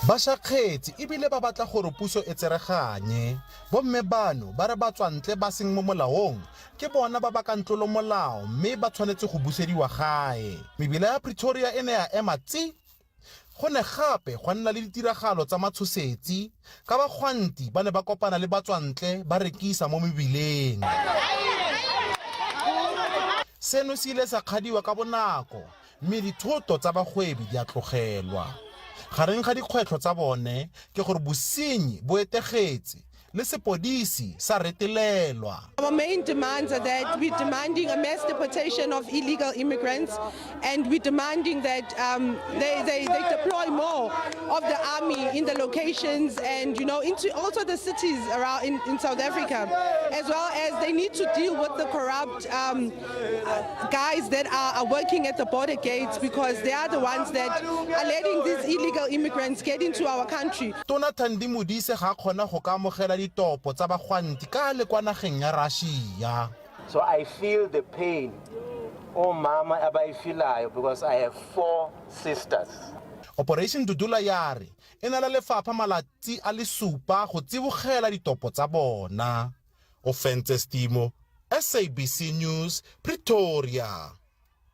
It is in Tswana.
Ba shakgetse e bile ba batla gore puso e tsereganye. Bomme bano ba re batswantle ba seng mo molaong ke bona ba bakang tlolomolao mme ba tshwanetse go busediwa gae. Mebila ya Pretoria e ne ya ema tsi. Go ne gape gwa nna le ditiragalo tsa matshosetsi ka bagwanti ba ne ba kopana le batswantle ba rekisa mo mebileng. Seno se ile sa kgadiwa ka bonako mme dithoto tsa bagwebi di a tlogelwa. Gareng ga dikgwetlho tsa bone ke gore bosenyi bo etegetse le sepodisi sa retelelwa. Our main demands are that we're demanding a mass deportation of illegal immigrants and we're demanding that um, they, they, they deploy more of the army in the locations and you know into also the cities around in, in South Africa as well as they need to deal with the corrupt um, guys that are, are working at the border gates because they are the ones that are letting these illegal immigrants get into our country. Tona Thandi Modise ga a kgona go ka amogela ditopo tsa bagwanti ka a le kwa nageng ya Russia. So I feel the pain omama abayifilayo because I have four sisters. Operation Dudula ya re e neela lefapha malatsi a le supa go tsibogela ditopo tsa bona. Ofentse Stimo, SABC News, Pretoria.